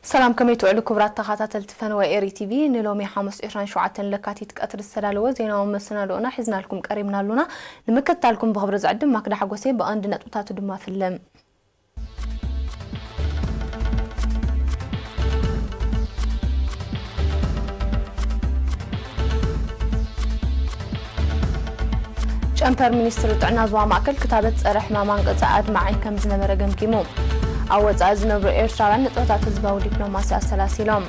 ሰላም፣ ከመይ ትውዕሉ ክቡራት ተኸታተልቲ ፈነወ ኤሪ ቲቪ? ንሎሚ ሓሙስ ዕስራን ሸውዓተን ለካቲት ቀትሪ ዝተዳለወ ዜናዊ መሰናድኦና ሒዝናልኩም ቀሪብና ኣሉና። ንምክትታልኩም ብኽብሪ ዝዕድም ማክዳ ሓጎሴ፣ ብቐንዲ ነጥብታቱ ድማ ፍለም። ጨንፈር ሚኒስትሪ ጥዕና ዞባ ማእከል ክታበት ጸረ ሕማም ኣንቀጸ ኣድማዒ ከም ዝነበረ ገምጊሙ። ኣብ ወጻኢ ዝነብሩ ኤርትራውያን ንጥፈታት ህዝባዊ ዲፕሎማሲ ኣሰላሲሎም።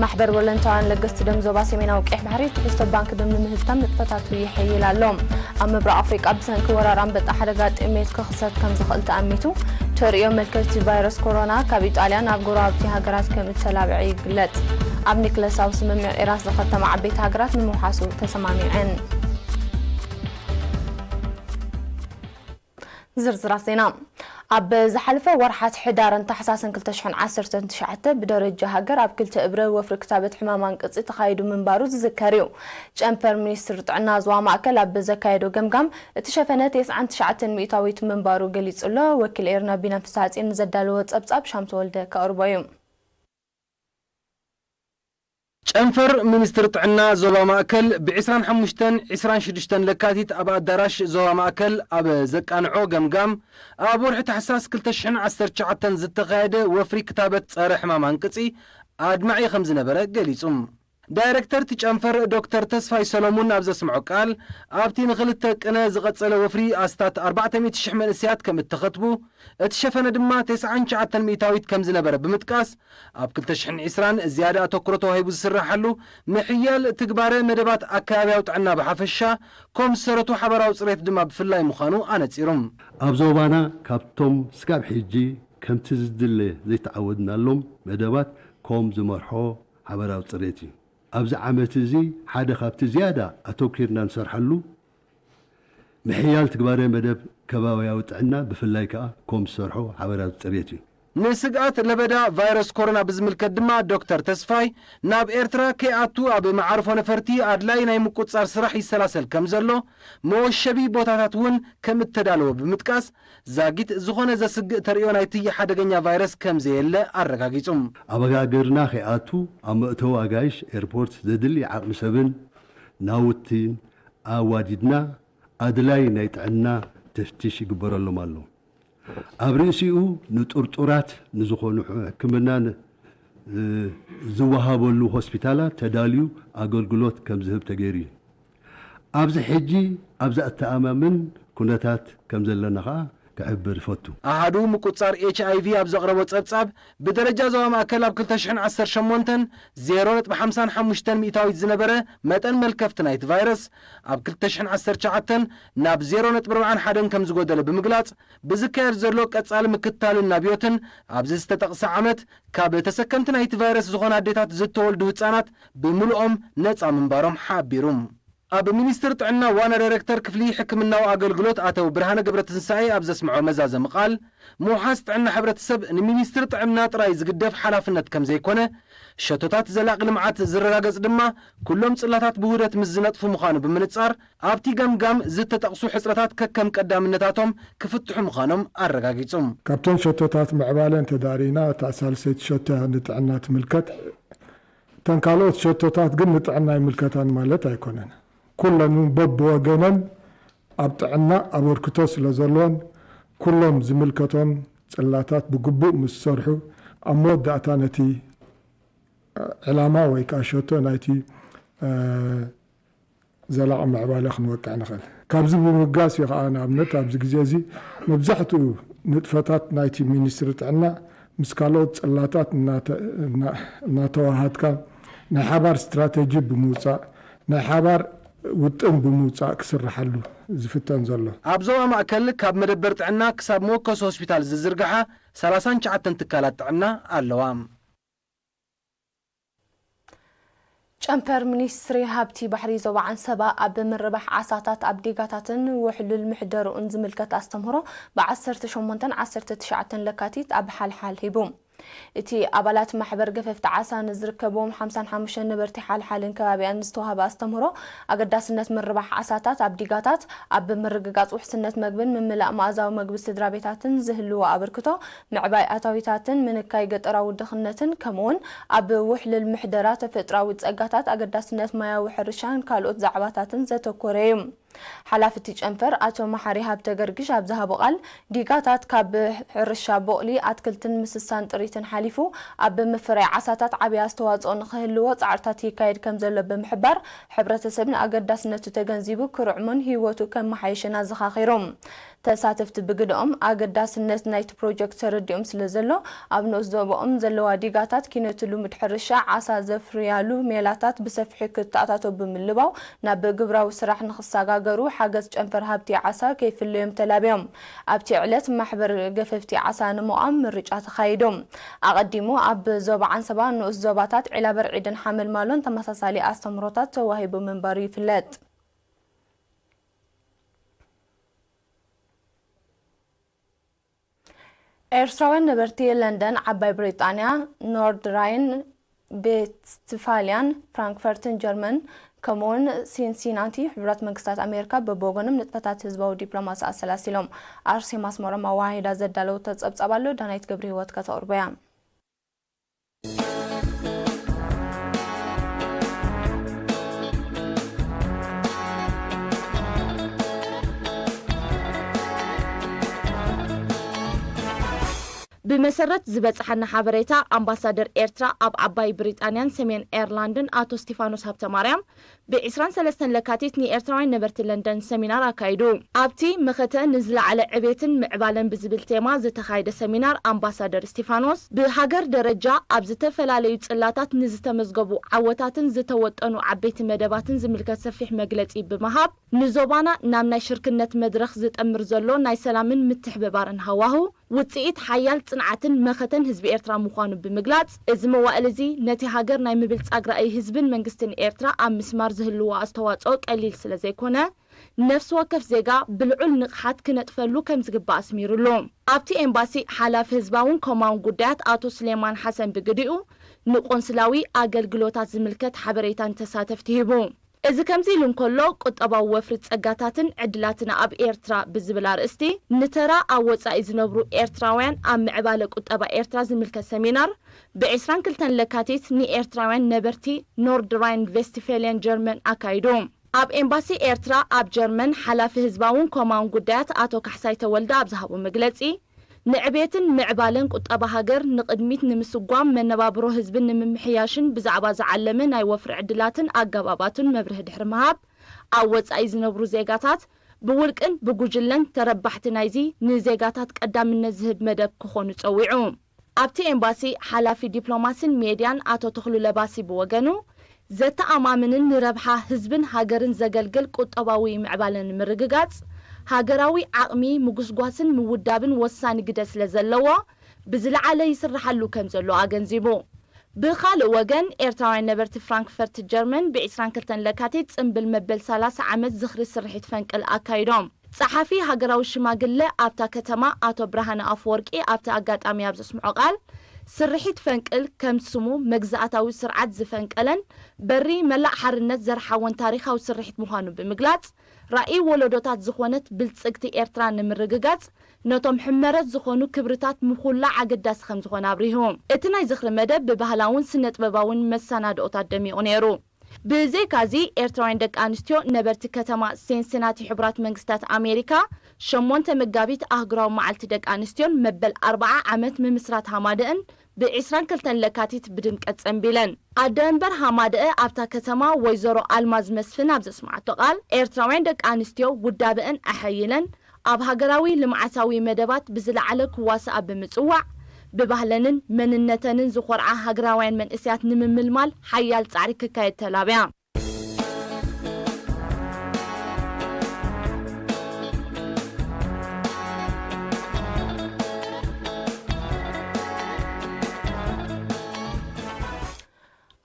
ማሕበር ወለንታውያን ለገስቲ ደም ዞባ ሰሜናዊ ቀይሕ ባሕሪ ትሕዝቶ ባንክ ደም ንምህብታም ንጥፈታቱ ይሕይል ኣሎ። ኣብ ምብራቕ ኣፍሪቃ ብሰንኪ ወራር ኣንበጣ ሓደጋ ጥሜት ክኽሰት ከም ዝኽእል ተኣሚቱ። ተርእዮ መልከፍቲ ቫይረስ ኮሮና ካብ ኢጣልያ ናብ ጎረባብቲ ሃገራት ከም እተላብዐ ይግለጽ። ኣብ ኒክለሳዊ ስምምዕ ኢራን ዝኸተማ ዓበይቲ ሃገራት ንምውሓሱ ተሰማሚዐን። ዝርዝራት ዜና። ኣብ ዝሓለፈ ወርሓት ሕዳርን ታሕሳስን ክልተ ሽሕን ዓሰርተ ትሽዓተ ብደረጃ ሃገር ኣብ ክልተ እብረ ወፍሪ ክታበት ሕማም ኣንቅጺ ተኻይዱ ምንባሩ ዝዝከር እዩ። ጨንፈር ሚኒስትሪ ጥዕና ዞባ ማእከል ኣብ ዘካየዶ ገምጋም፣ እቲ ሸፈነ ተስዓን ትሽዓተን ሚእታዊት ምንባሩ ገሊጹ ኣሎ። ወኪል ኤርና ቢንያም ፍስሃጽዮን ንዘዳለዎ ጸብጻብ ሻምቱ ወልደ ከቕርቦ እዩ። ጨንፈር ሚኒስትሪ ጥዕና ዞባ ማእከል ብዕስራን ሓሙሽተን ዕስራን ሽዱሽተን ለካቲት ኣብ ኣዳራሽ ዞባ ማእከል ኣብ ዘቃንዖ ገምጋም፣ ኣብ ወርሒ ታሕሳስ ክልተ ሽሕን ዓሰርተ ትሽዓተን ዝተኻየደ ወፍሪ ክታበት ጸረ ሕማም ኣንቅጺ ኣድማዒ ከም ዝነበረ ገሊጹ። ዳይረክተር እቲ ጨንፈር ዶክተር ተስፋይ ሰሎሙን ኣብ ዘስምዖ ቃል፣ ኣብቲ ንኽልተ ቅነ ዝቐጸለ ወፍሪ ኣስታት ኣርባዕተ ሚእቲ ሽሕ መንእሰያት ከም እተኸትቡ፣ እቲ ሸፈነ ድማ ተስዓን ትሽዓተን ሚእታዊት ከም ዝነበረ ብምጥቃስ፣ ኣብ ክልተ ሽሕን ዕስራን ዝያዳ ኣተኩሮ ተዋሂቡ ዝስራሓሉ ምሕያል ትግባረ መደባት ኣከባብያዊ ጥዕና ብሓፈሻ፣ ኮም ዝሰረቱ ሓበራዊ ጽሬት ድማ ብፍላይ ምዃኑ ኣነጺሩ። ኣብ ዞባና ካብቶም ስጋብ ሕጂ ከምቲ ዝድለ ዘይተዓወድናሎም መደባት ኮም ዝመርሖ ሓበራዊ ጽሬት እዩ። ኣብዚ ዓመት እዚ ሓደ ካብቲ ዝያዳ ኣተኲርና ንሰርሓሉ ምሕያል ትግባረ መደብ ከባብያዊ ጥዕና፣ ብፍላይ ከኣ ኮም ዝሰርሖ ሓበራዊ ጽሬት እዩ። ንስግኣት ለበዳ ቫይረስ ኮሮና ብዝምልከት ድማ ዶክተር ተስፋይ፣ ናብ ኤርትራ ከይኣቱ ኣብ መዓርፎ ነፈርቲ ኣድላይ ናይ ምቁጽጻር ስራሕ ይሰላሰል ከም ዘሎ፣ መወሸቢ ቦታታት እውን ከም እተዳለወ ብምጥቃስ፣ ዛጊት ዝኾነ ዘስግእ ተርእዮ ናይቲ ሓደገኛ ቫይረስ ከም ዘየለ ኣረጋጊጹ። ኣብ ሃገርና ከይኣቱ ኣብ መእተዊ ኣጋይሽ ኤርፖርት ዘድሊ ዓቕሚ ሰብን ናውትን ኣዋዲድና ኣድላይ ናይ ጥዕና ተፍትሽ ይግበረሎም ኣሎ። ኣብ ርእሲኡ ንጥርጡራት ንዝኾኑ ሕክምና ን-፣ እ፣ ዝወሃበሉ ሆስፒታላት ተዳልዩ ኣገልግሎት ከም ዝህብ ተገይሩ እዩ። ኣብዚ ሕጂ ኣብ ዘተኣማምን ኩነታት ከም ዘለና ከኣ ክሕብር እፈቱ። ኣሃዱ ምቁጽጻር ኤች ኣይ ቪ ኣብ ዘቕረቦ ጸብጻብ፣ ብደረጃ ዞባ ማእከል ኣብ ክልተ ሽሕን ዓሰርተ ሸሞንተን ዜሮ ነጥቢ ሓምሳን ሓሙሽተን ሚእታዊት ዝነበረ መጠን መልከፍቲ ናይቲ ቫይረስ፣ ኣብ ክልተ ሽሕን ዓሰርተ ትሽዓተን ናብ ዜሮ ነጥቢ ኣርባዓን ሓደን ከም ዝጎደለ ብምግላጽ፣ ብዝካየድ ዘሎ ቀጻሊ ምክትታልን ናብዮትን፣ ኣብዚ ዝተጠቕሰ ዓመት ካብ ተሰከምቲ ናይቲ ቫይረስ ዝኾና ኣዴታት ዝተወልዱ ህጻናት ብምሉኦም ነጻ ምንባሮም ሓቢሩ። ኣብ ሚኒስትሪ ጥዕና ዋና ዳይሬክተር ክፍሊ ሕክምናዊ ኣገልግሎት ኣቶ ብርሃነ ገብረትንሳኤ ኣብ ዘስምዖ መዛዘሚ ቃል፣ ምውሓስ ጥዕና ሕብረተሰብ ንሚኒስትሪ ጥዕና ጥራይ ዝግደፍ ሓላፍነት ከም ዘይኮነ፣ ሸቶታት ዘላቒ ልምዓት ዝረጋገጽ ድማ ኩሎም ጽላታት ብውህደት ምስ ዝነጥፉ ምዃኑ ብምንጻር፣ ኣብቲ ገምጋም ዝተጠቕሱ ሕጽረታት ከከም ቀዳምነታቶም ክፍትሑ ምዃኖም ኣረጋጊጹ። ካብተን ሸቶታት ምዕባለ እንተዳሪና፣ እታ ሳልሰይቲ ሸቶ እያ ንጥዕና ትምልከት። እተን ካልኦት ሸቶታት ግን ንጥዕና ኣይምልከታን ማለት ኣይኮነን። ኩለን እውን በብወገነን ኣብ ጥዕና ኣበርክቶ ስለ ዘለዎን፣ ኩሎም ዝምልከቶም ጽላታት ብግቡእ ምስ ዝሰርሑ፣ ኣብ መወዳእታ ነቲ ዕላማ ወይ ከኣ ሸቶ ናይቲ፣ እ፣ ዘላቒ ምዕባለ ክንወቅዕ ንኽእል። ካብዚ ብምብጋስ እዩ ከኣ፣ ንኣብነት፣ ኣብዚ ግዜ እዚ መብዛሕትኡ ንጥፈታት ናይቲ ሚኒስትሪ ጥዕና ምስ ካልኦት ጽላታት እናተ-፣ እና-፣ እናተዋሃድካ ናይ ሓባር ስትራተጂ ብምውጻእ፣ ናይ ሓባር ውጥን ብምውጻእ ክስርሓሉ ዝፍተን ዘሎ። ኣብ ዞባ ማእከል ካብ መደበር ጥዕና ክሳብ መወከሲ ሆስፒታል ዝዝርግሓ ሰላሳን ትሽዓተን ትካላት ጥዕና ኣለዋ። ጨንፈር ሚኒስትሪ ሃብቲ ባሕሪ ዞባ ዓንሰባ ኣብ ምርባሕ ዓሳታት ኣብ ዲጋታትን ውሕሉል ምሕደርኡን ዝምልከት ኣስተምህሮ ብዓሰርተ ሸሞንተን ዓሰርተ ትሽዓተን ለካቲት ኣብ ሓልሓል ሂቡ። እቲ ኣባላት ማሕበር ገፈፍቲ ዓሳ ንዝርከብዎም ሓምሳን ሓሙሽተን ነበርቲ ሓልሓልን ከባቢኣን ዝተዋህበ ኣስተምህሮ፣ ኣገዳስነት ምርባሕ ዓሳታት ኣብ ዲጋታት፣ ኣብ ምርግጋጽ ውሕስነት መግብን ምምላእ መኣዛዊ መግቢ ስድራ ቤታትን ዝህልዎ ኣበርክቶ፣ ምዕባይ ኣታዊታትን ምንካይ ገጠራዊ ድኽነትን፣ ከምኡውን ኣብ ውሕልል ምሕደራ ተፈጥሮኣዊ ጸጋታት ኣገዳስነት ማያዊ ሕርሻን ካልኦት ዛዕባታትን ዘተኮረ እዩ። ሓላፊ እቲ ጨንፈር ኣቶ መሓሪ ሃብተ ገርግሽ ኣብ ዝሃቦ ቃል፣ ዲጋታት ካብ ሕርሻ ቡቕሊ፣ ኣትክልትን ምስሳን ጥሪትን ሓሊፉ፣ ኣብ ምፍራይ ዓሳታት ዓብዪ ኣስተዋጽኦ ንኽህልዎ ጻዕርታት ይካየድ ከም ዘሎ ብምሕባር፣ ሕብረተሰብ ንኣገዳስነቱ ተገንዚቡ ክርዕሞን ህይወቱ ከመሓይሽን ኣዘኻኺሩ። ተሳተፍቲ ብግደኦም፣ ኣገዳስነት ናይቲ ፕሮጀክት ተረዲኦም ስለ ዘሎ፣ ኣብ ንኡስ ዞባኦም ዘለዋ ዲጋታት ኪነቲ ልሙድ ሕርሻ ዓሳ ዘፍርያሉ ሜላታት ብሰፊሑ ክተኣታቶ ብምልባው፣ ናብ ግብራዊ ስራሕ ንኽሰጋገሩ ሓገዝ ጨንፈር ሃብቲ ዓሳ ከይፍለዮም ተላብዮም። ኣብቲ ዕለት ማሕበር ገፈፍቲ ዓሳ ንምቋም ምርጫ ተኻይዱ። ኣቐዲሙ ኣብ ዞባ ዓንሰባ ንኡስ ዞባታት ዒላበርዒድን ሓመልማሎን ተመሳሳሊ ኣስተምህሮታት ተዋሂቡ ምንባሩ ይፍለጥ። ኤርትራውያን ነበርቲ ለንደን፣ ዓባይ ብሪጣንያ፣ ኖርድ ራይን ቬስትፋልያን፣ ፍራንክፈርትን ጀርመን፣ ከምኡውን ሲንሲናቲ፣ ሕቡራት መንግስታት ኣሜሪካ፣ በብወገኖም ንጥፈታት ህዝባዊ ዲፕሎማሲ ኣሰላሲሎም። ኣርሴማ ኣስመሮም ኣወሃሂዳ ዘዳለወቶ ጸብጻብ ኣሎ፣ ዳናይት ገብረ ህይወት ከተቕርቦ እያ። ብመሰረት ዝበጽሓና ሓበሬታ፣ ኣምባሳደር ኤርትራ ኣብ ዓባይ ብሪጣንያን ሰሜን ኤርላንድን ኣቶ ስቲፋኖስ ሃብተማርያም፣ ብ ዕስራን ሰለስተን ለካቲት ንኤርትራውያን ነበርቲ ለንደን ሰሚናር ኣካይዱ። ኣብቲ መኸተ ንዝለዓለ ዕቤትን ምዕባለን ብዝብል ቴማ ዝተኻየደ ሰሚናር፣ ኣምባሳደር ስቲፋኖስ ብሃገር ደረጃ ኣብ ዝተፈላለዩ ጽላታት ንዝተመዝገቡ ዓወታትን ዝተወጠኑ ዓበይቲ መደባትን ዝምልከት ሰፊሕ መግለጺ ብምሃብ፣ ንዞባና ናብ ናይ ሽርክነት መድረኽ ዝጠምር ዘሎ ናይ ሰላምን ምትሕብባርን ሃዋሁ፣ ውጽኢት ሓያል ጽንዓትን መኸተን ህዝቢ ኤርትራ ምዃኑ ብምግላጽ፣ እዚ መዋእል እዚ ነቲ ሃገር ናይ ምብልጻግ ራእይ ህዝብን መንግስትን ኤርትራ ኣብ ምስማር ዝህልዎ ኣስተዋጽኦ ቀሊል ስለ ዘይኮነ፣ ነፍሲ ወከፍ ዜጋ ብልዑል ንቕሓት ክነጥፈሉ ከም ዝግባእ ኣስሚሩሉ። ኣብቲ ኤምባሲ ሓላፊ ህዝባውን ኮማውን ጉዳያት ኣቶ ስሌማን ሓሰን ብግዲኡ፣ ንቆንስላዊ ኣገልግሎታት ዝምልከት ሓበሬታ ንተሳተፍቲ ሂቡ። እዚ ከምዚ ኢሉ እንከሎ፣ ቁጠባዊ ወፍሪ ጸጋታትን ዕድላትን ኣብ ኤርትራ ብዝብል ኣርእስቲ፣ ንተራ ኣብ ወጻኢ ዝነብሩ ኤርትራውያን ኣብ ምዕባለ ቁጠባ ኤርትራ ዝምልከት ሰሚናር፣ ብ ዕስራን ክልተን ለካቲት ንኤርትራውያን ነበርቲ ኖርድ ራይን ቬስትፌልያን ጀርመን ኣካይዱ። ኣብ ኤምባሲ ኤርትራ ኣብ ጀርመን ሓላፊ ህዝባውን ኮማውን ጉዳያት ኣቶ ካሕሳይ ተወልደ ኣብ ዝሃቦ መግለጺ፣ ንዕቤትን ምዕባለን ቁጠባ ሃገር ንቕድሚት ንምስጓም፣ መነባብሮ ህዝብን ንምምሕያሽን ብዛዕባ ዝዓለመ ናይ ወፍሪ ዕድላትን ኣገባባቱን መብርሂ ድሕሪ ምሃብ፣ ኣብ ወጻኢ ዝነብሩ ዜጋታት ብውልቅን ብጉጅለን ተረባሕቲ ናይዚ ንዜጋታት ቀዳምነት ዝህብ መደብ ክኾኑ ጸዊዑ። ኣብቲ ኤምባሲ ሓላፊ ዲፕሎማሲን ሜድያን ኣቶ ተኽሉ ለባሲ ብወገኑ፣ ዘተኣማምንን ንረብሓ ህዝብን ሃገርን ዘገልግል ቁጠባዊ ምዕባለ ንምርግጋጽ፣ ሃገራዊ ዓቕሚ ምጉስጓስን ምውዳብን ወሳኒ ግደ ስለ ዘለዎ፣ ብዝለዓለ ይስርሓሉ ከም ዘሎ ኣገንዚቡ። ብኻልእ ወገን፣ ኤርትራውያን ነበርቲ ፍራንክፈርት ጀርመን ብ ዕስራን ክልተን ለካቲት ጽምብል መበል ሰላሳ ዓመት ዝኽሪ ስርሒት ፈንቅል ኣካይዶም። ጸሓፊ ሃገራዊ ሽማግለ ኣብታ ከተማ ኣቶ ብርሃነ ኣፈወርቂ ኣብቲ ኣጋጣሚ ኣብ ዘስምዖ ቃል፣ ስርሒት ፈንቅል ከም ስሙ መግዛእታዊ ስርዓት ዝፈንቀለን በሪ መላእ ሓርነት ዘርሓወን ታሪኻዊ ስርሒት ምዃኑ ብምግላጽ፣ ራእይ ወለዶታት ዝኾነት ብልጽግቲ ኤርትራ ንምርግጋጽ ነቶም ሕመረት ዝኾኑ ክብርታት ምኹላዕ ኣገዳሲ ከም ዝኾነ ኣብሪሁ። እቲ ናይ ዝኽሪ መደብ ብባህላውን ስነ-ጥበባውን መሰናድኦታት ደሚቑ ነይሩ። ብዘይካዚ፣ ኤርትራውያን ደቂ ኣንስትዮ ነበርቲ ከተማ ሲንሲናቲ ሕቡራት መንግስታት ኣሜሪካ፣ ሸሞንተ መጋቢት ኣህጉራዊ መዓልቲ ደቂ ኣንስትዮን መበል ኣርብዓ ዓመት ምምስራት ሃማደእን ብ ዕስራን ክልተን ለካቲት ብድምቀት ጸንቢለን። ኣደ መንበር ሃማደእ ኣብታ ከተማ ወይዘሮ ኣልማዝ መስፍን ኣብ ዘስምዓቶ ቃል፣ ኤርትራውያን ደቂ ኣንስትዮ ውዳበአን ኣሐይለን ኣብ ሃገራዊ ልምዓታዊ መደባት ብዝለዓለ ክዋስኣ ብምጽዋዕ፣ ብባህለንን መንነተንን ዝኾርዓ ሃገራውያን መንእሰያት ንምምልማል ሓያል ጻዕሪ ክካየድ ተላብያ።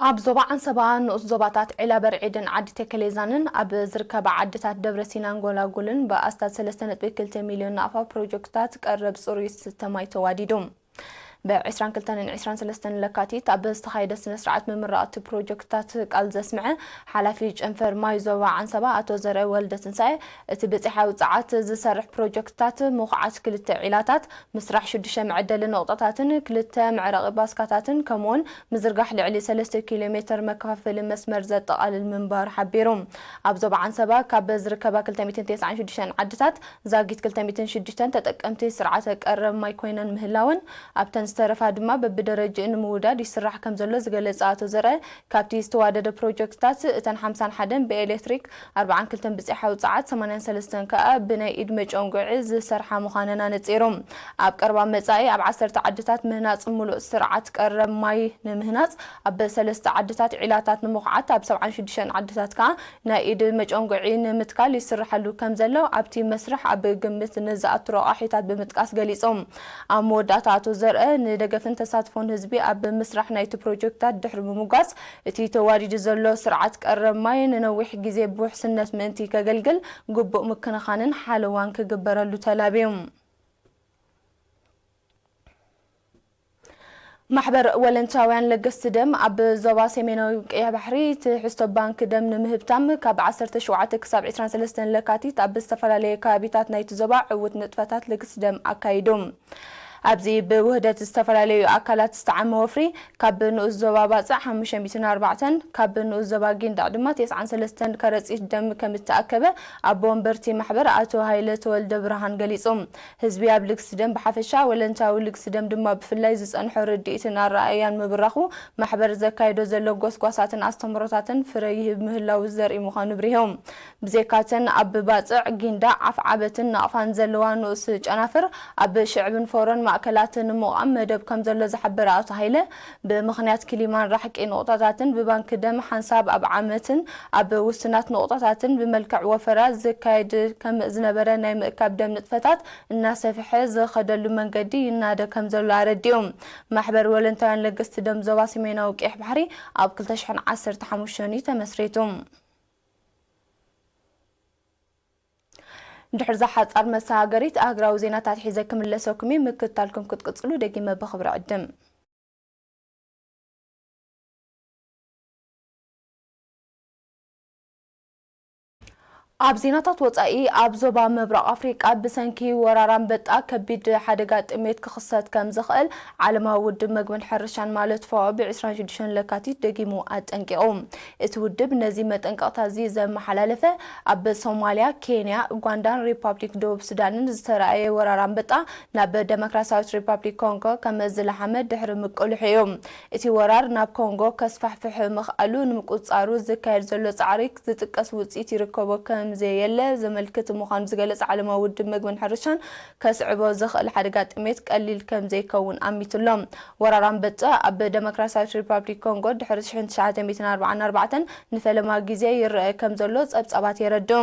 ኣብ ዞባ ዓንሰባ ንኡስ ዞባታት ዒላበርዒድን ዓዲ ተከሌዛንን ኣብ ዝርከባ ዓድታት ደብረ ሲናን ጎላጉልን ብኣስታት ሰለስተ ነጥቢ ክልተ ሚልዮን ናቕፋ ፕሮጀክትታት ቀረብ ጽሩይ ዝስተ ማይ ተዋዲዱ። ብ22ን 23ን ለካቲት ኣብ ዝተኻየደ ስነ ስርዓት ምምራቕ እቲ ፕሮጀክትታት ቃል ዘስምዐ ሓላፊ ጨንፈር ማይ ዞባ ዓንሰባ ኣቶ ዘርአ ወልደ ትንሳኤ፣ እቲ ብጺሓዊ ጸዓት ዝሰርሕ ፕሮጀክትታት ምኹዓት ክልተ ዒላታት፣ ምስራሕ ሽዱሽተ መዐደሊ ነቑጣታትን ክልተ መዕረቒ ባስካታትን ከምኡውን ምዝርጋሕ ልዕሊ 3 ኪሎ ሜተር መከፋፈሊ መስመር ዘጠቓልል ምንባሩ ሓቢሩ። ኣብ ዞባ ዓንሰባ ካብ ዝርከባ 296 ዓድታት ዛጊት 206 ተጠቀምቲ ስርዓተ ቀረብ ማይ ኮይነን ምህላወን፣ ኣብተን ዝተረፋ ድማ በብደረጅኡ ንምውዳድ ይስራሕ ከም ዘሎ ዝገለጸ ኣቶ ዘርአ፣ ካብቲ ዝተዋደደ ፕሮጀክትታት እተን 51 ብኤሌክትሪክ፣ 42 ብጺሓዊ ጸዓት፣ 83 ከኣ ብናይ ኢድ መጨንጉዒ ዝሰርሓ ምዃነን ኣነጺሩ። ኣብ ቀረባ መጻኢ ኣብ ዓሰርተ ዓድታት ምህናጽ ምሉእ ስርዓት ቀረብ ማይ ንምህናጽ፣ ኣብ ሰለስተ ዓድታት ዒላታት ንምኹዓት፣ ኣብ 76 ዓድታት ከኣ ናይ ኢድ መጨንጉዒ ንምትካል ይስርሓሉ ከም ዘሎ ኣብቲ መስርሕ ኣብ ግምት ንዝኣቱ ረቋሒታት ብምጥቃስ ገሊጹ። ኣብ መወዳእታ ኣቶ ዘርአ ንደገፍን ተሳትፎን ህዝቢ ኣብ ምስራሕ ናይቲ ፕሮጀክታት ድሕሪ ምምጓስ፣ እቲ ተዋዲዱ ዘሎ ስርዓት ቀረብ ማይ ንነዊሕ ግዜ ብውሕስነት ምእንቲ ከገልግል ግቡእ ምክንኻንን ሓለዋን ክግበረሉ ተላብዩ። ማሕበር ወለንታውያን ለገስቲ ደም ኣብ ዞባ ሰሜናዊ ቀይሕ ባሕሪ ትሕዝቶ ባንክ ደም ንምህብታም ካብ 17 ክሳብ 23 ለካቲት ኣብ ዝተፈላለየ ከባቢታት ናይቲ ዞባ ዕዉት ንጥፈታት ለገስቲ ደም ኣካይዱ። ኣብዚ ብውህደት ዝተፈላለዩ ኣካላት ዝተዓመ ወፍሪ ካብ ንኡስ ዞባ ባጽዕ 504፣ ካብ ንኡስ ዞባ ጊንዳዕ ድማ 93 ከረጺት ደም ከም እተኣከበ ኣቦ ወንበርቲ ማሕበር ኣቶ ሃይለ ተወልደ ብርሃን ገሊጹ። ህዝቢ ኣብ ልግሲ ደም ብሓፈሻ፣ ወለንታዊ ልግሲ ደም ድማ ብፍላይ ዝጸንሖ ርድኢትን ኣረኣእያን ምብራኹ፣ ማሕበር ዘካይዶ ዘሎ ጎስጓሳትን ኣስተምህሮታትን ፍረ ይህብ ምህላዉ ዘርኢ ምዃኑ ብሪሆም። ብዘይካተን ኣብ ባጽዕ፣ ጊንዳዕ፣ ዓፍዓበትን ናቕፋን ዘለዋ ንኡስ ጨናፍር ኣብ ሽዕብን ፎሮን ማእከላት ንምቋም መደብ ከም ዘሎ ዝሓበረ ኣቶ ሃይለ፣ ብምኽንያት ክሊማን ራሕቂ ንቑጣታትን ብባንክ ደም ሓንሳብ ኣብ ዓመትን ኣብ ውሱናት ንቑጣታትን ብመልክዕ ወፈራ ዝካየድ ከም ዝነበረ ናይ ምእካብ ደም ንጥፈታት እናሰፍሐ ዝኸደሉ መንገዲ ይናደ ከም ዘሎ ኣረዲኡ። ማሕበር ወለንታውያን ለገስቲ ደም ዞባ ሰሜናዊ ቀይሕ ባሕሪ ኣብ 2015 እዩ ተመስሪቱ። ድሕሪ እዛ ሓጻር መሰጋገሪት ኣህጉራዊ ዜናታት ሒዘ ክምለሰኩም እዩ። ምክትታልኩም ክትቅጽሉ ደጊመ ብኽብሪ ዕድም። ኣብ ዜናታት ወጻኢ፣ ኣብ ዞባ ምብራቕ ኣፍሪቃ ብሰንኪ ወራር ኣንበጣ ከቢድ ሓደጋ ጥሜት ክኽሰት ከም ዝኽእል ዓለማዊ ውድብ መግብን ሕርሻን ማለት ፋኦ ብ26 ለካቲት ደጊሙ ኣጠንቂቑ። እቲ ውድብ ነዚ መጠንቀቕታ እዚ ዘመሓላለፈ፣ ኣብ ሶማልያ፣ ኬንያ፣ ኡጋንዳን ሪፓብሊክ ደቡብ ሱዳንን ዝተራእየ ወራር ኣንበጣ ናብ ደሞክራሲያዊት ሪፓብሊክ ኮንጎ ከም ዝለሓመ ድሕሪ ምቅልሑ እዩ። እቲ ወራር ናብ ኮንጎ ከስፋሕፍሕ ምኽኣሉ ንምቁጽጻሩ ዝካየድ ዘሎ ጻዕሪ ዝጥቀስ ውጽኢት ይርከቦ ከም ዘየለ ዘመልክት ምዃኑ ዝገለጸ ዓለማዊ ውድብ መግብን ሕርሻን፣ ከስዕቦ ዝኽእል ሓደጋ ጥሜት ቀሊል ከም ዘይከውን ኣሚቱ ኣሎ። ወራር ኣንበጣ ኣብ ደሞክራሲያዊት ሪፓብሊክ ኮንጎ ድሕሪ 1944 ንፈለማ ግዜ ይረአ ከም ዘሎ ጸብጻባት የረድኡ።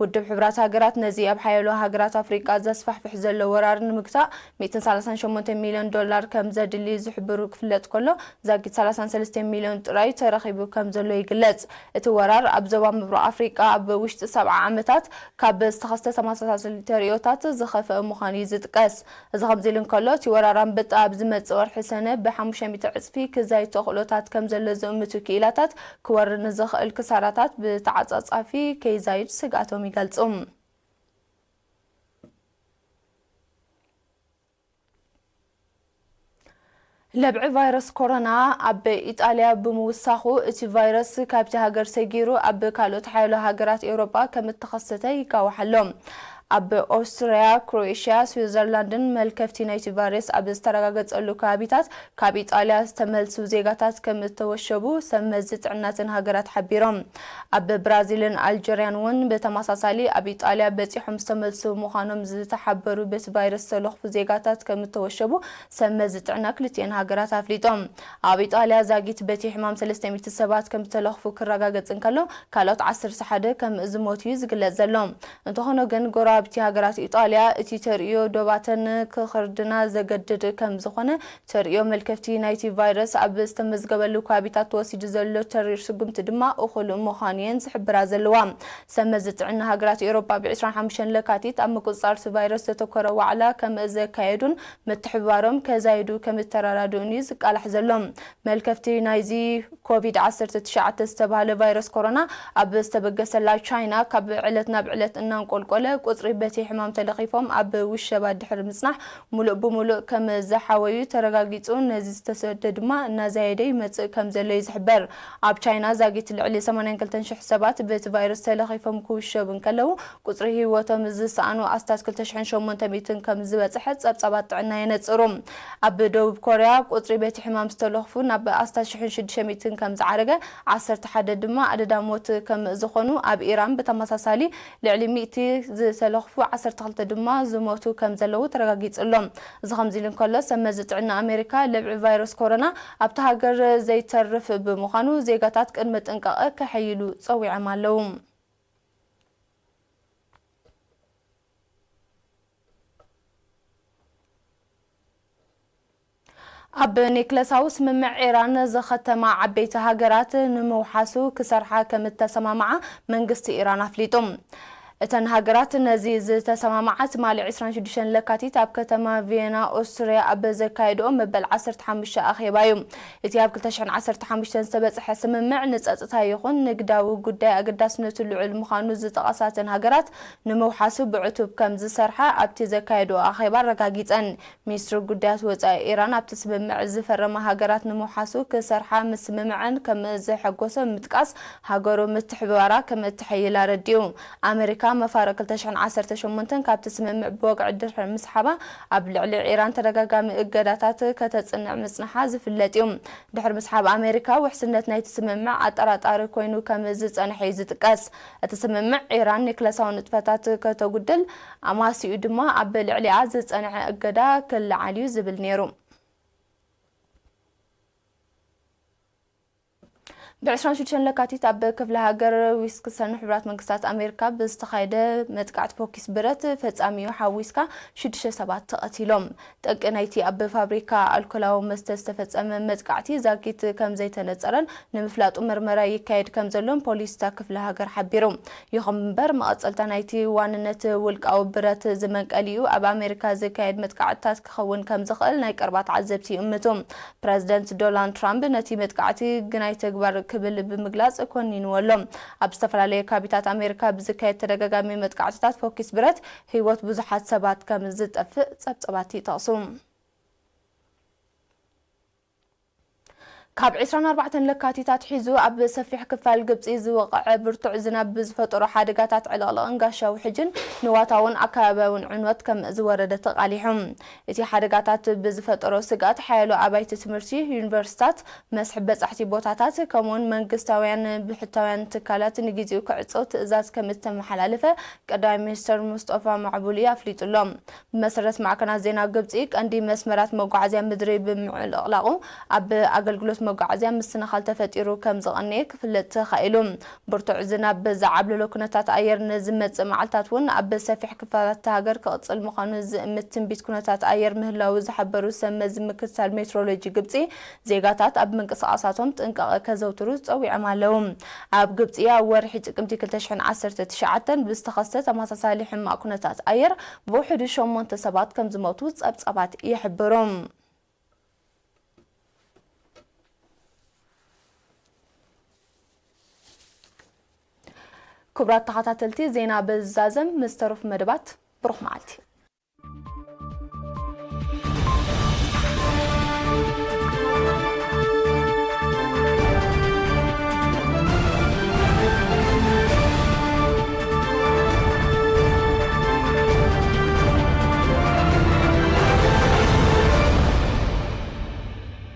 ውድብ ሕቡራት ሃገራት ነዚ ኣብ ሓያሎ ሃገራት ኣፍሪቃ ዘስፋሕፍሕ ዘሎ ወራር ንምግታእ 138 ሚልዮን ዶላር ከም ዘድሊ ዝሕብሩ ክፍለጥ ከሎ፣ ዛጊት 33 ሚልዮን ጥራይ ተረኺቡ ከም ዘሎ ይግለጽ። እቲ ወራር ኣብ ዞባ ምብራቕ ኣፍሪቃ ኣብ ውሽጢ ሰብዓ ዓመታት ካብ ዝተኸስተ ተመሳሳሊ ተርእዮታት ዝኸፍአ ምዃኑ እዩ ዝጥቀስ። እዚ ከምዚ ኢሉ እንከሎ፣ እቲ ወራር ኣንበጣ ኣብ ዝመጽእ ወርሒ ሰነ ብ500 ዕጽፊ ክዛይድ ተኽእሎታት ከም ዘሎ ዝእምቱ ክኢላታት ክወርድ ንዝኽእል ክሳራታት ብተዓጻጻፊ ከይዛይድ ስግኣቶም ይገልጹ። ለብዒ ቫይረስ ኮሮና ኣብ ኢጣልያ ብምውሳኹ፣ እቲ ቫይረስ ካብቲ ሃገር ሰጊሩ ኣብ ካልኦት ሓያሎ ሃገራት ኤውሮጳ ከም እተኸሰተ ይጋዋሕ ኣሎ። ኣብ ኦስትርያ፣ ክሮኤሽያ፣ ስዊዘርላንድን መልከፍቲ ናይቲ ቫይረስ ኣብ ዝተረጋገጸሉ ከባቢታት ካብ ኢጣልያ ዝተመልሱ ዜጋታት ከም እተወሸቡ ሰብ መዚ ጥዕናትን ሃገራት ሓቢሮም። ኣብ ብራዚልን ኣልጀርያን እውን ብተመሳሳሊ ኣብ ኢጣልያ በጺሖም ዝተመልሱ ምዃኖም ዝተሓበሩ በቲ ቫይረስ ዝተለኽፉ ዜጋታት ከም እተወሸቡ ሰብ መዚ ጥዕና ክልቲኤን ሃገራት ኣፍሊጦም። ኣብ ኢጣልያ ዛጊት በቲ ሕማም 300 ሰባት ከም ዝተለኽፉ ክረጋገጽ እንከሎ፣ ካልኦት 11 ከም ዝሞቱ እዩ ዝግለጽ ዘሎ። እንተኾነ ግን፣ ጎራ ኣብቲ ሃገራት ኢጣልያ እቲ ተርእዮ ዶባተን ክኽርድና ዘገድድ ከም ዝኾነ ተርእዮ መልከፍቲ ናይቲ ቫይረስ ኣብ ዝተመዝገበሉ ከባቢታት ተወሲዱ ዘሎ ተሪር ስጉምቲ ድማ እኹል ምዃኑ እየን ዝሕብራ ዘለዋ። ሰብ መዚ ጥዕና ሃገራት ኤውሮጳ ብ ዕስራን ሓሙሽተን ለካቲት ኣብ ምቁጽጻር እቲ ቫይረስ ዘተኮረ ዋዕላ ከም ዘካየዱን ምትሕብባሮም ከዛይዱ ከም ዝተረዳድኡን እዩ ዝቃላሕ ዘሎ። መልከፍቲ ናይዚ ኮቪድ ዓሰርተ ትሽዓተ ዝተባህለ ቫይረስ ኮሮና ኣብ ዝተበገሰላ ቻይና ካብ ዕለት ናብ ዕለት እናንቆልቆለ ቁጽሪ በቲ ሕማም ተለኺፎም ኣብ ውሸባ ድሕሪ ምጽናሕ ሙሉእ ብሙሉእ ከም ዝሓወዩ ተረጋጊጹ። ነዚ ዝተሰደ ድማ እናዛየደ ይመጽእ ከም ዘሎ እዩ ዝሕበር። ኣብ ቻይና ዛጊት ልዕሊ ሰማንያን ክልተን ሽሕ ሰባት በቲ ቫይረስ ተለኺፎም ክውሸቡ እንከለዉ ቁጽሪ ህይወቶም ዝሰኣኑ ኣስታት ክልተ ሽሕን ሸሞንተ ሚእትን ከም ዝበጽሐ ጸብጻባት ጥዕና የነጽሩ። ኣብ ደቡብ ኮርያ ቁጽሪ በቲ ሕማም ዝተለኽፉ ናብ ኣስታት ሽሕን ሽዱሽተ ሚእትን ከም ዝዓረገ፣ ዓሰርተ ሓደ ድማ ኣደዳ ሞት ከም ዝኾኑ፣ ኣብ ኢራን ብተመሳሳሊ ልዕሊ ሚእቲ ዝተለኽፉ ዓሰርተ ክልተ ድማ ዝሞቱ ከም ዘለዉ ተረጋጊጹ ኣሎ። እዚ ከምዚ ኢሉ እንከሎ፣ ሰብ መዚ ጥዕና ኣሜሪካ ለብዒ ቫይረስ ኮሮና ኣብታ ሃገር ዘይተርፍ ብምዃኑ ዜጋታት ቅድመ ጥንቃቐ ከሐይሉ ጸዊዖም ኣለዉ። ኣብ ኒክለሳዊ ስምምዕ ኢራን ዝኸተማ ዓበይቲ ሃገራት ንምውሓሱ ክሰርሓ ከም እተሰማምዓ መንግስቲ ኢራን ኣፍሊጡ። እተን ሃገራት ነዚ ዝተሰማምዓ ትማሊ ዕስራን ሽዱሽተን ለካቲት ኣብ ከተማ ቪየና ኦስትርያ ኣብ ዘካየድኦ መበል ዓሰርተ ሓሙሽተ ኣኼባ እዩ። እቲ ኣብ ክልተ ሽሕን ዓሰርተ ሓሙሽተን ዝተበጽሐ ስምምዕ ንጸጥታ ይኹን ንግዳዊ ጉዳይ ኣገዳስነቱ ልዑል ምዃኑ ዝጠቐሳ እተን ሃገራት ንምውሓሱ ብዕቱብ ከም ዝሰርሓ ኣብቲ ዘካየድኦ ኣኼባ ኣረጋጊጸን። ሚኒስትሪ ጉዳያት ወጻኢ ኢራን ኣብቲ ስምምዕ ዝፈረማ ሃገራት ንምውሓሱ ክሰርሓ ምስምምዐን ከም ዘሐጎሶ ብምጥቃስ፣ ሃገሩ ምትሕብባራ ከም እትሕይል ኣረዲኡ። ኣመሪካ መፋርቕ ክልተ ሽሕን ዓሰርተ ሸሞንተን ካብቲ ስምምዕ ብወግዒ ድሕሪ ምስሓባ፣ ኣብ ልዕሊ ኢራን ተደጋጋሚ እገዳታት ከተጽንዕ ምጽንሓ ዝፍለጥ እዩ። ድሕሪ ምስሓብ ኣመሪካ፣ ውሕስነት ናይቲ ስምምዕ ኣጠራጣሪ ኮይኑ ከም ዝጸንሐ እዩ ዝጥቀስ። እቲ ስምምዕ፣ ኢራን ኒክለሳዊ ንጥፈታት ከተጉድል ኣማሲኡ ድማ ኣብ ልዕሊኣ ዝጸንሐ እገዳ ክለዓል እዩ ዝብል ነይሩ። ብ ዕስራን ሽዱሽተን ለካቲት ኣብ ክፍለ ሃገር ዊስኮንሰን ሕቡራት መንግስታት ኣሜሪካ ብዝተኻየደ መጥቃዕቲ ፎኪስ ብረት ፈጻሚኡ ሓዊስካ ሽዱሽተ ሰባት ተቐቲሎም። ጠንቂ ናይቲ ኣብ ፋብሪካ ኣልኮላዊ መስተ ዝተፈጸመ መጥቃዕቲ ዛጊት ከም ዘይተነጸረን ንምፍላጡ መርመራ ይካየድ ከም ዘሎን ፖሊስ እታ ክፍለ ሃገር ሓቢሩ። ይኹን እምበር፣ መቐጸልታ ናይቲ ዋንነት ውልቃዊ ብረት ዝመንቀሊኡ ኣብ ኣሜሪካ ዝካየድ መጥቃዕትታት ክኸውን ከም ዝኽእል ናይ ቀረባ ተዓዘብቲ ይእምቱ። ፕረዚደንት ዶናልድ ትራምፕ ነቲ መጥቃዕቲ ግናይ ተግባር ክብል ብምግላጽ ኮኒንዎ ኣሎ። ኣብ ዝተፈላለዩ ከባቢታት ኣሜሪካ ብዝካየድ ተደጋጋሚ መጥቃዕትታት ፎኪስ ብረት ህይወት ብዙሓት ሰባት ከም ዝጠፍእ ጸብጻባት ይጠቕሱ። ካብ ዕስራን ኣርባዕተን ለካቲት ኣትሒዙ ኣብ ሰፊሕ ክፋል ግብጺ ዝወቕዐ ብርቱዕ ዝናብ ብዝፈጠሮ ሓደጋታት ዕልቕልቕን ጋሻ ውሕጅን ንዋታውን ኣከባብያውን ዕንወት ከም ዝወረደ ተቓሊሑ። እቲ ሓደጋታት ብዝፈጠሮ ስግኣት ሓያሎ ኣባይቲ ትምህርቲ፣ ዩኒቨርሲታት፣ መስሕብ በጻሕቲ ቦታታት፣ ከምኡውን መንግስታውያን ብሕታውያን ትካላት ንግዜኡ ክዕጸው ትእዛዝ ከም እተመሓላለፈ ቀዳማይ ሚኒስተር ሙስጠፋ ማዕቡሊ ኣፍሊጡ ኣሎ። ብመሰረት ማዕከናት ዜና ግብጺ፣ ቀንዲ መስመራት መጓዓዝያ ምድሪ ብምዕልቕላቑ፣ ኣብ ኣገልግሎት መጓዓዝያ ምስትንኻል ተፈጢሩ ከም ዝቐነየ ክፍለጥ ተኻኢሉ። ብርቱዕ ዝናብ ብዘዓብለሎ ኩነታት ኣየር ንዝመጽእ መዓልታት እውን ኣብ ሰፊሕ ክፋላት እታ ሃገር ክቕጽል ምዃኑ ዝእምት ትንቢት ኩነታት ኣየር ምህላዉ ዝሓበሩ ሰብ መዚ ምክትታል ሜትሮሎጂ ግብጺ፣ ዜጋታት ኣብ ምንቅስቓሳቶም ጥንቃቐ ከዘውትሩ ጸዊዖም ኣለዉ። ኣብ ግብጺ ኣብ ወርሒ ጥቅምቲ ክልተ ሽሕን ዓሰርተ ትሽዓተን ብዝተኸስተ ተመሳሳሊ ሕማቕ ኩነታት ኣየር ብውሕዱ ሸሞንተ ሰባት ከም ዝሞቱ ጸብጻባት ይሕብሩ። ክቡራት ተኸታተልቲ፣ ዜና በዚ ዛዘም። ምስ ተረፉ መደባት ብሩኽ መዓልቲ።